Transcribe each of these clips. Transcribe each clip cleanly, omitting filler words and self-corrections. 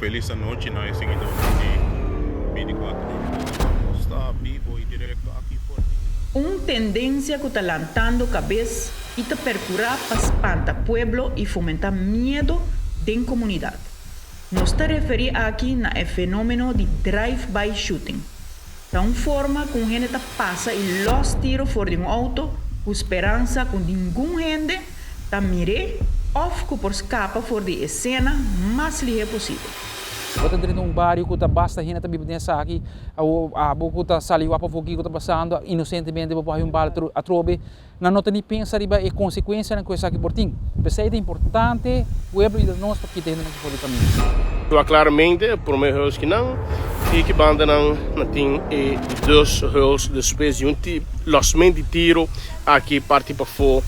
Felis anochi na e siguidónan di 24 Ora. Nos ta bibo i direkto aki for di. Un tendencia cu ta lantando cabes y ta percura pa spanta pueblo y fomenta miedo den comunidad. Nos ta referi aki na e fenomeno di drive-by shooting. Ta un forma cu un hende ta pasa y los tiro for di un auto cu speransa cu ningun hende ta mir'é of cu por scapa for di e escena mas lihe posibel. Bo ta drenta un bario cu ta basta hende ta biba den esaki, awor abo cu ta sali wak pafó kico ta pasando, inocentemente bo por haña un bala atrobe. Nan no ta ni pensa riba e consecuencianan cu esaki por tin. P'esey ta importante pueblo yuda nos pa kita hendenan aki for di caminda. Tua claramente e prome huls ki nan y ki banda nan nan tin e di dos huls despues di un losment di tiro aki parti pafo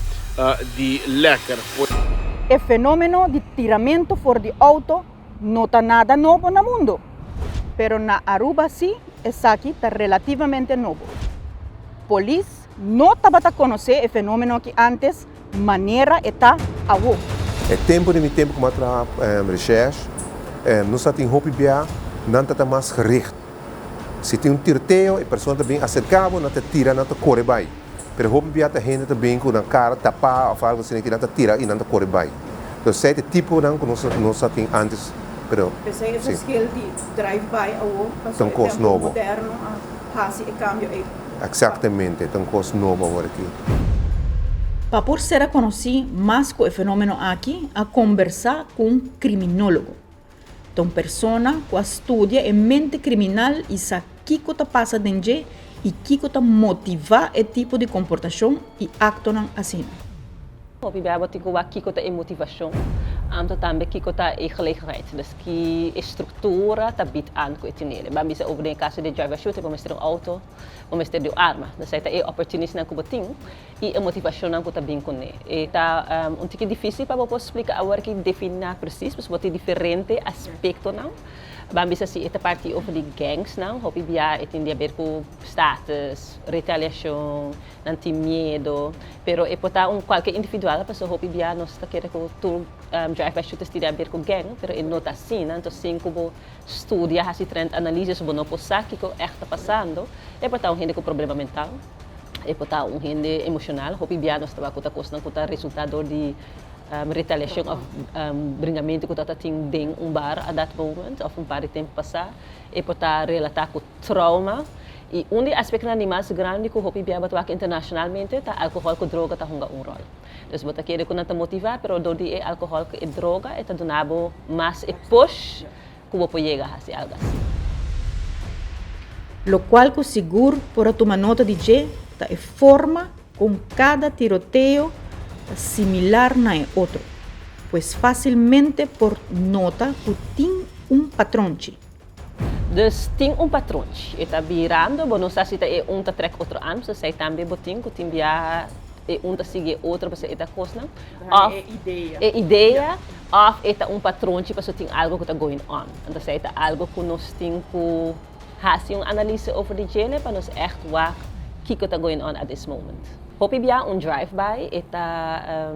di lekker. E fenomeno di tiramento for di auto no ta nada nobo na mundo, pero na Aruba si esaki ta relativamente nobo. Polis no tabata konosé e fenomeno aki antes manera e ta awo. E tempu di mi tempu ku mi a traha recherche, nos ta tin hopi bia nan ta ta mas gericht. Si tin un tiroteo e persona ta bin aserká bo, nan ta tira, nan ta kore bai. Pero hopi bia ta hende ta bin ku nan kara tapá òf algu asina ki nan ta tira i nan ta kore bai. Entonces esei ta e tiponan ku nos nos a tin antes, pero P'esei e si. verschil di drive by awo Ta pasobra un e kos tempu nobo. moderno a hasi e kambio ei. Exactamente, ta un cos nobo awor aki. Pa por ser a conoci mas cu e fenomeno aki, a combersa cu un criminologo. Ta un persona cu a studia e mente criminal y sa kico ta pasa den dje y kico ta motiva e tipo di comportacion y actonan asina. Hopi bia bo tin ku wak kiko ta e motivashon, anto tambe kiko ta e gelegenheid. Dus ki e struktura ta bid aan ku e tinele. Ban bisa over den e kaso di driver shooter bo mester un outo, bo mester di un arma. Dus ei ta e opportunisnan ku bo tin i e motivashonnan ku ta bin kuné. E ta un tiki difisil pa bo por splika awor ki definá presis pasobra bo tin diferente aspektonan. Ban bisa si e ta parti over di gangsnan, hopi bia e tin di haber ku status, retaliashon, Nan tin miedo, pero e por ta un cualke individual, pasobra hopi bia nos ta kere cu tur drive by shooters tin di haber cu gang, pero e no ta asina, enton sin cu bo studia, haci trend analysis, bo no por sa kico echt ta pasando, e por ta un hende cu problema mental, e por ta un hende emocional, hopi bia nos ta wak cu ta cosnan cu ta resulta door di retaliacion of bringamento cu ta tin den un bar at that moment of un par di tempo pasa, e por ta relata cu trauma y un di aspectonan di mas grandi cu hopi bia bo ta wak internacionalmente ta alcohol cu droga ta hunga un rol. Dus bo ta kere cu nan ta motiva pero door di e alcohol cu e droga e ta duna bo mas e push cu bo por yega haci algo asi. Locual cu sigur por a tuma nota di dje ta e forma con cada tiroteo ta similar na e otro, pues facilmente por nota cu tin un patronchi. Dus tin un patronchi. E ta birando, bo no sa si ta e un ta trek otro aan, so esei tambe bo tin ku tin biaha e un ta sigui e otro pasobra e ta kosnan. Òf E idea. e idea, òf e ta un patronchi pasobra tin algu ku ta going on. Anto esei ta algu ku nos tin ku hasi un analise over di djele pa nos ègt wak kiko ta going on at this moment. Hopi biaha un drive by e ta.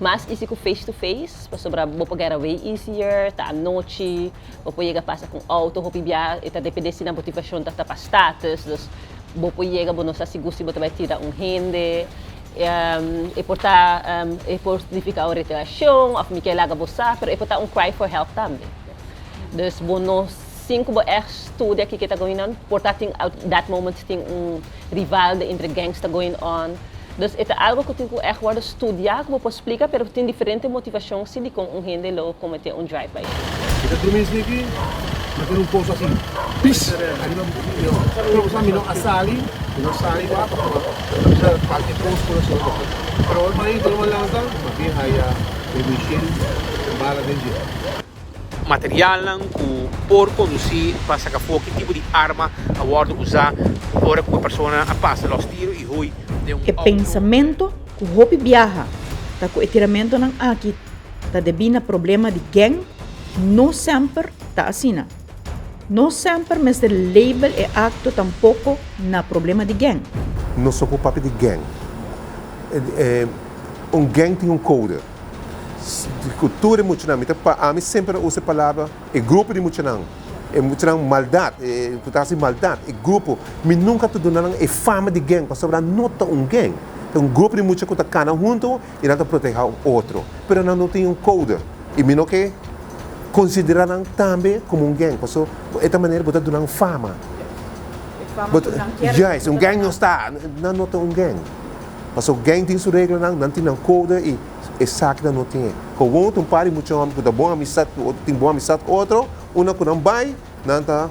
Mas easy ku face to face, pasobra bo por get away easier, ta anochi, bo por yega pasa ku un auto hopi bia, e ta depende si nan motivashon ta pa status, dus bo por yega bo no sa sigur si bo ta bai tira un hende, e por ta e por significa un retaliashon of mi ke laga bo sa, pero e por ta un cry for help tambe. Dus bo no sin ku bo ègt studia kiko ta going on, por ta tin at that moment tin un rival entre gangs ta going on. Dus e ta algo ku tin ku ègt wòrdu studiá ku bo por splika pero tin diferente motivashon si dikon un hende lo kometé un drive by shooting. Mi ta drumi esei aki, mi a tene un kos asin, pis! Ariba mi pio. Pero bo sa mi no a sali, mi no sali wak pasobra mi sa kualke kos por a sosodé. Pero ora mi a lanta, mi a bin haya e machine bala den dje. Materialnan ku por kondusí pa saka afó ki tipo di arma a wòrdu usá ora ku e persona a pasa lòs tiro i hui den un E outo. pensamento ku hopi biaha ta ku e tiramentonan aki ta debí na problema di gèng no semper ta asina. No semper mester label e akto tampoko na problema di gèng. Nos no por papia di gèng. Un gèng tin un kode. Ku tur e muchanan, mi ta pa ami semper a usa e palabra e grupo di muchanan, e muchanan maldat, e ku ta hasi maldat, e grupo. Mi nunka ta duna nan e fama di gang pasobra nan no ta un gang. Ta un grupo di mucha ku ta kana huntu i nan ta protehá otro, pero nan no tin un kode i mi no ke konsiderá nan tambe komo un gang pasobra e ta manera bo ta duna nan fama. Juist, un gang no sta, nan no ta un gang. Pasobra gang tin su reglanan, nan tin nan kode i Esaki nan no tin e. Gewoon ta un par di mucha homber ku ta bon amistat ku otro, tin bon amistat ku otro, una ku nan bai, nan ta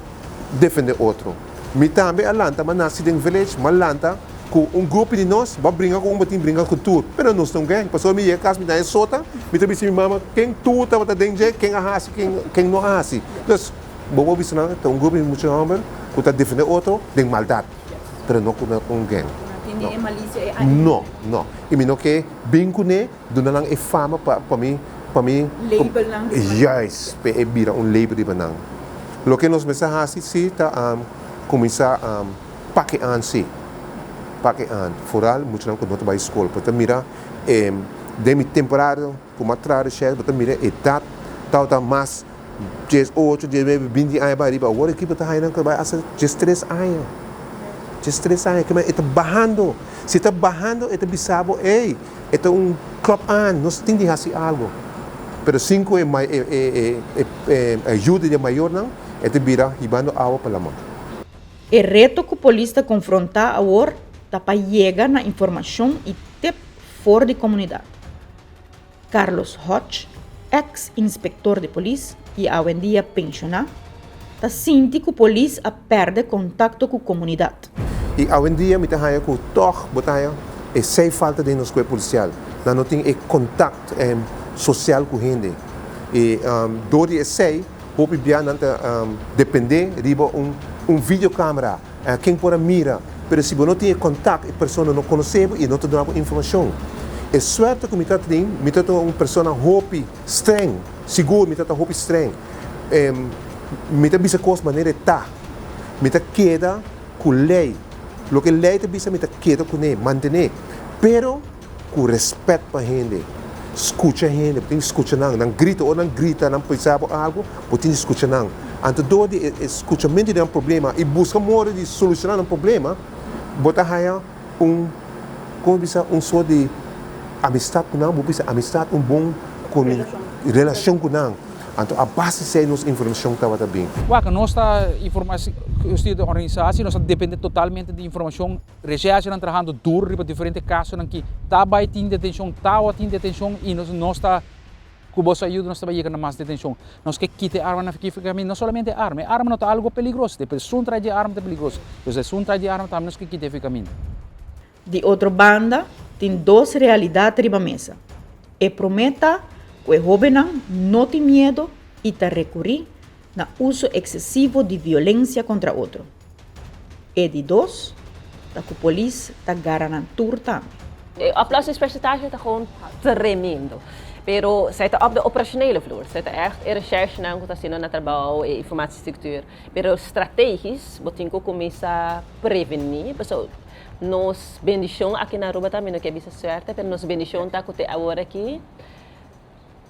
defende otro. Mi tambe a lanta, mi a nasi den village, mi a lanta ku un grupo di nos, bo a bringa ku un, bo tin bringa ku tur. Pero nos ta un gang, pasobra mi yega kas mi ta e sota, mi ta bisa mi mama ken tur tabata den dje, ken a hasi, ken ken no a hasi. Dus, bo por bisa nan ta un grupo di mucha homber ku ta defende otro den maldat. Pero no ku nan un gang. No. No, no. I mi no ke bin kuné, duna nan e fama pa pa mi pa mi. Label nan riba nan. Juist, pa e bira un label riba nan. Loke nos mester hasi si ta kuminsá pak e an si. Pak e an. Foral muchanan ku no ta bai skol. Bo ta mira e den mi temporada ku mi a traha reshèrsh bo ta mira edat tabata mas. 18, 19, 20 aña bai riba. Awor aki bo ta haña nan ku bai hasta 13 aña. 13 aña. Kimen e ta bahando. Si e ta bahando e ta bisa bo, ey, e ta un klòp aan, nos tin di hasi algu. Pero sin ku e e e ayuda di e mayornan, e ta bira hibando awa pa laman. E reto ku polis ta konfrontá awor ta pa yega na informashon i tep for di komunidat. Carlos Hodge, eks inspektor di polis i awendia penshoná, ta sinti ku polis a pèrdè kontakto ku komunidat. I awendia mi ta haña ku tòg bo ta haña esei falta den nos kuerpo polisial. Nan no tin e kontakt sosial ku hende. I dor di esei hopi bia nan ta dependé riba un videokamera. Ken por a mira? Pero si bo no tin e kontakt, e persona no konosé bo i e no ta duna bo informashon. E suerte ku mi ta tin, mi ta un persona hopi streng, sigur mi ta ta hopi streng. Mi ta bisa kos manera e ta. Mi ta keda ku lei. Loke lei ta bisa mi ta keda kuné, mantené. Pero ku rèspèt pa hende. Skucha hende, bo tin di skucha nan. Nan grita, ora nan grita, nan pensa bo algu, bo tin di skucha nan. Anto dor di e skuchamentu di nan problema i buska moda di solushoná nan problema, bo ta haña un, komo bisa, un sort di amistat ku nan, bo bisa amistat, un bon relashon ku nan. Anto a base di esei nos informashon tabata bin. Wak, nos ta informa, studio di organisasi, nos ta depende totalmente di informashon. Recherchenan trahando duro riba diferente casonan ki ta bay tin detencion, tawa tin detencion y nos nos ta cu boso ayuda nos ta bay yega na mas detencion. Nos ke kita e armanan aki for caminda, no solamente e arma, e arma no ta algo peligroso, e persoon tras di e arma ta peligroso, dus esun tras di e arma tambe nos ke kita for caminda. Di otro banda, tin dos realidat riba mesa. E promé ta ku e hóbennan no tin miedo i ta rekurí na uso eksesivo di violensia kontra otro. E di dos ta ku polis ta gara nan tur tambe. E oplossingspercentage ta gewoon tremendo. Pero zij ta op de operationele vloer. Zij ta echt e recherchenan ku ta haciendo na trabou, e informatiestructuur. Pero strategisch bo tin ku kuminsa preveni. Pasobra nos bendicion aki na Aruba ta, mi no ke bisa suerte, pero nos bendicion ta ku te awor aki,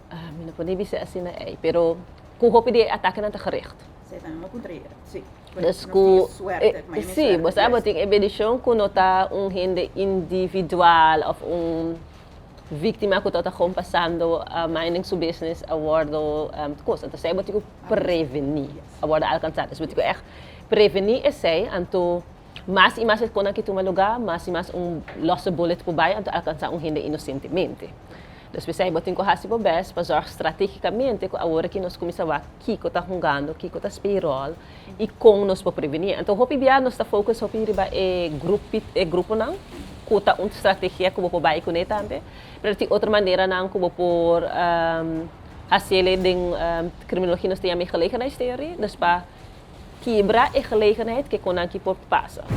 Mi no por ni bisa asina ei, pero ku hopi di e atakenan ta gericht. Esei tambe mi puntra yera, si. Dus ku, si, bo sa bo tin e bendishon ku no ta un hende individual òf un víktima ku tabata gewoon pasando minding su business a wòrdu kos. Anto esei bo tin ku prevení, a wòrdu alkansá. Dus bo tin ku ègt prevení esei, anto mas i mas e konan ki tuma lugá, mas i mas un losse bullet por bai anto alkansá un hende inosentemente. Dus p'esei bo tin ku hasi bo bes pa zòrg stratégikamente ku awor aki nos kuminsá wak kiko ta hungando, kiko ta speel ròl i kon nos por prevení. Anto hopi bia nos ta focus hopi riba e grupi e gruponan ku ta un strategia ku bo por bai kuné tambe, pero tin otro maneranan ku bo por hasiel den kriminologia nos ta yama e gelegenheidstheorie, dus pa kibra e gelegenheid ke konan ki por pasa.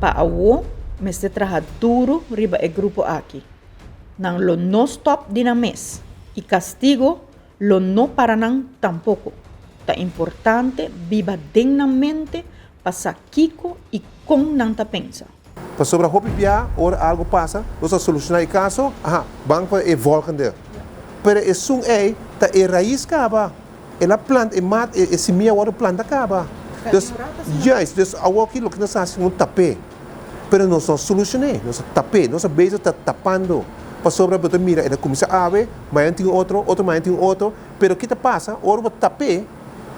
Pa awo mester traha duru riba e grupo aki. Nan lo no stòp di nan mes, i kastigo lo no para nan tampoko. Ta importante biba den nan mente pa sa kiko i kon nan ta pensa. Pasobra hopi bia ora algo pasa, nos a solushoná e kaso, aha, ban pa e volgende. Pero esun ei ta e rais kaba. El a planta e mat e simia a wòrdu planta kaba. Dus, juist, dus awoki loke nos a hasi un tap'é. Pero nos no a solucion'é, nos a tap'é, nos a bezig ta tapando. Pasobra bo ta mira e ta kuminsá awe, mañana tin otro, otro mañana tin otro, pero ki ta pasa ora bo tap'é,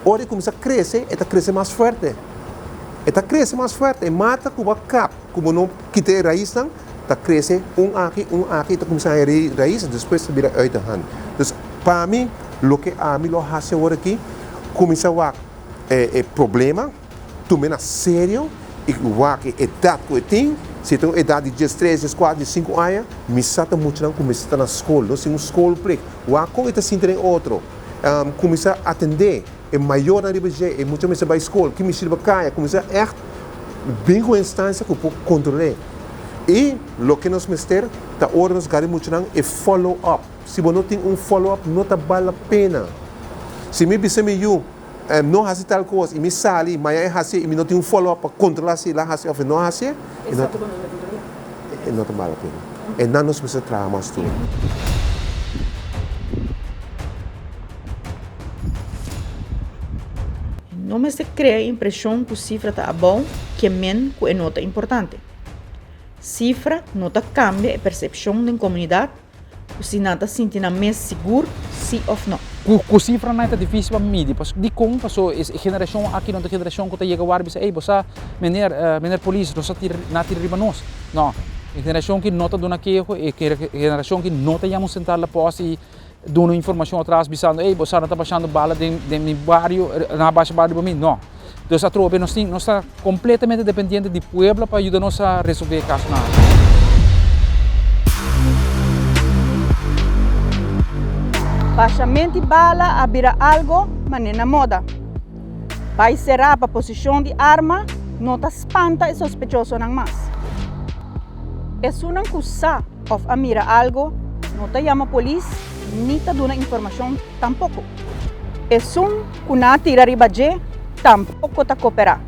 ora e kuminsá krese, e ta krese mas fuerte. E ta krese mas fuerte, e mata ku bo a kap, ku bo no kita e raisnan, ta krese un aki, un aki, ta kuminsá haña rais, despues ta bira uit de hand. Dus pa mi, loke ami lo hasi awor aki, kuminsá wak e problema, tum'é na serio i wak e edat ku e tin, si e ta un edat di diestres, dieskuater, diessinku aña, mi sa ta muchanan ku mester ta na skol, nos tin un skolplicht, wak kon e ta sinti den otro, kuminsá atendé e mayornan riba dje, e mucha mester bai skol, ki mester riba kaya, kuminsá ègt bin ku un instansia ku por kontrol'é. I loke nos mester ta ora nos gari muchanan e follow up. Si bo no tin un follow up no ta bal la pena. Si mi bisa mi yu no hasi tal kos i mi sali maña e hasié i mi no tin un follow up pa kontrolá si el a hasi òf e no a hasié, e no ta bal la pena. E nan nos mester traha mas duru. No mester krea e impreshon ku sifra ta abou ke men ku e no ta importante. Sifra no ta kambia e persepshon den komunidat ku si nan ta sinti nan mes sigur si òf no. Ku sifranan e ta difísil pa midi. Dikon? Paso e generashon aki no ta generashon ku ta yega wòrdu bisa, ey bo sa meneer, meneer polis nos a tira, nan a tira riba nos. No, e generashon aki no ta duna keho, e generashon aki no ta yama un sentral la pòst i duna informashon atras bisando, ey bo sa nan ta bashando bala den den mi bario, nan a basha bala riba mi. No. Dus atrobe nos tin, nos ta completamente dependiente di pueblo pa yuda nos a resolve e casonan aki. Bashamenti bala a bira algo manera na moda. Bai será pa posishon di arma no ta spanta e sospechosonan mas. Esunnan ku sa òf a mira algo no ta yama polis ni ta duna informashon tampoko. Esun ku nan a tira riba dje tampoko ta koperá.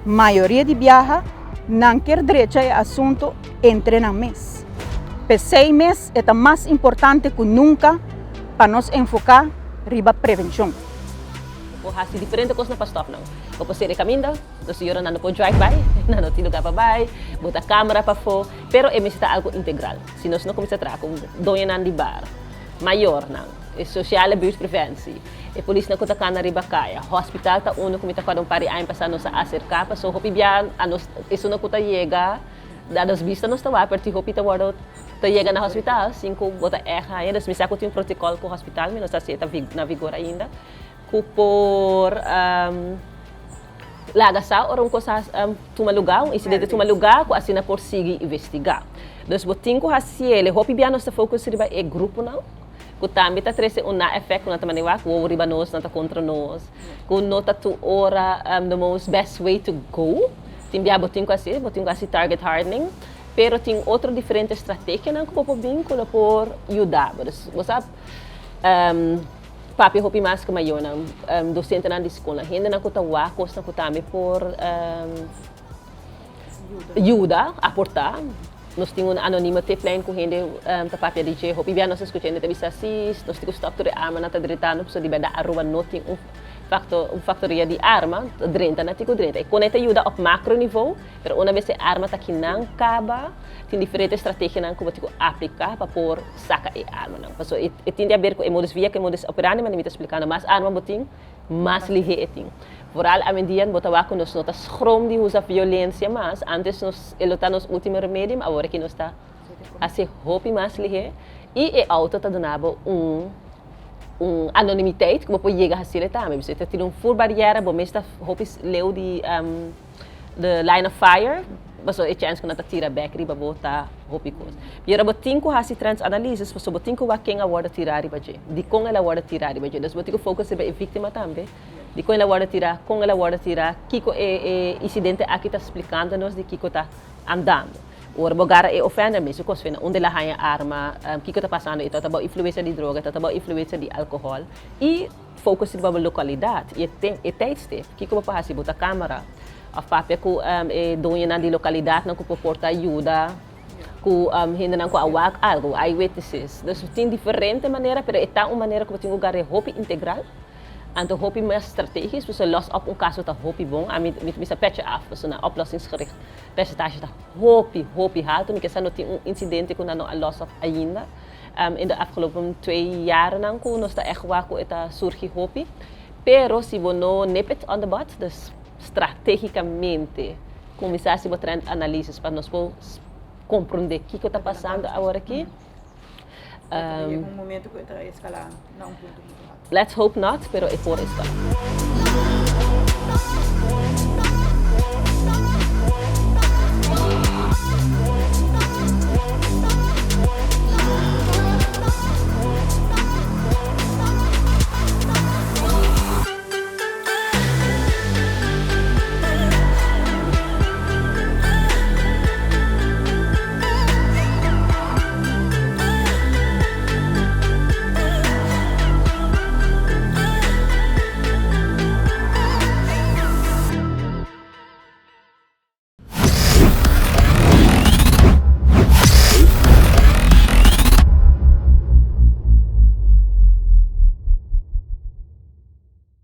Mayoria di biaha nan kier drecha e asuntu entre nan mes. P'esei mes e ta mas importante ku nunka pa nos enfoká riba prevenshon. Bo por hasi diferente kosnan pa stòp nan. Bo por sera e kaminda, nos señoranan no por drive bai, nan no tin lugá pa bai, bo ta kamera pafó, pero e mester ta algu integral. Si nos no kuminsá traha ku doñonan di bar, mayornan, e sociale buurtpreventie, e polisnan ku ta kana riba kaya, hospital ta unu ku mi ta kòrda un par di aña pasá nos a aserká pasobra hopi bia anos esunnan ku ta yega na nos bista nos ta wak pero tin hopi ta wòrdu ta yega na hospital sin ku bo ta ègt haña. Dus mi sa ku tin un protokòl ku hospital mi no sa si e ta na vigor ainda ku por Laga sa ora un kos a tuma lugá, un insidente tuma lugá ku asina por sigui investigá. Dus bo tin ku hasiel, e hopi bia nos ta focus riba e gruponan ku tambe ta trese un na effect ku nan ta manda wak wowo riba nos, nan ta kontra nos, ku no ta tur ora the most best way to go. Tin bia bo tin ku hasi, bo tin ku hasi target hardening, pero tin otro diferente strategianan ku bo por bin ku lo por yuda bo. Dus bo sa. Papia hopi mas ku mayornan, dosentenan di skolnan, hendenan ku ta wak kosnan ku tambe por yuda, aportá. Nos tin un anonimo tiplijn ku hende ta papia di dje. Hopi bia nos ta skucha hende ta bisa si nos tin ku stòp tur e armanan ta drentando pasobra di bèrdat Aruba no tin un un faktoria di arma, ta drenta nan tin ku drenta. E kon e ta yuda op makro nivo, pero una bes e arma ta kinan kaba, tin diferente strategianan ku bo tin ku apliká pa por saka e armanan. Pasobra e e tin di haber ku e modus via ku e modus operandi, manera mi ta splikando, mas arma bo tin, mas lihé e tin. Vooral awendia bo ta wak ku nos no ta schroom di usa violensia mas, antes nos e lo ta nos ultimo remedio, ma awor aki nos ta hasi hopi mas lihé i e outo ta duna bo un un anonimiteit ku bo por yega hasiel e tambe. Pasobra e ta tira un fur bariera, bo mes ta hopi leu di the line of fire, pasobra e chèns ku nan ta tira bèk riba bo ta hopi kos. Pero bo tin ku hasi trends analysis pasobra bo tin ku wak ken a wòrdu tirá riba dje, dikon el a wòrdu tirá riba dje. Dus bo tin ku focus riba e víktima tambe, dikon el a wòrdu tirá, kon el a wòrdu tirá, kiko e e insidente aki ta splikando nos di kiko ta andando. Ora bo gara e ofender mesun kos fina unda el a haña arma, kiko ta pasando, e tabata bou influensia di droga, e tabata bou influensia di alkohòl i Focus riba bo localidad y e tijdstip. Kico bo por haci? Bo ta camera of papia cu e doñonan di localidadnan cu por porta ayuda. Ku hendenan ku a wak algu, eyewitnesses. Dus tin diferente manera, pero e ta un manera ku bo tin ku gar'é hopi integral, anto hopi mas strategisch, pasobra los op un kaso ta hopi bon. Ami mi ta bisa petje af, pasobra na oplossingsgericht percentage ta hopi, hopi haltu. Mi kesa no tin un insidente ku nan no a los op ainda in de afgelopen twee jarennan ku nos ta ègt wak ku e ta surgi hopi. Pero si bo no nip it on the bud, dus strategicamente kuminsá hasi bo trendanalyses pa nos por komprondé kiko ta pasando aworakí. Un momento ku e ta eskalá na un punto muchu haltu. Let's hope not, pero e por eskalá.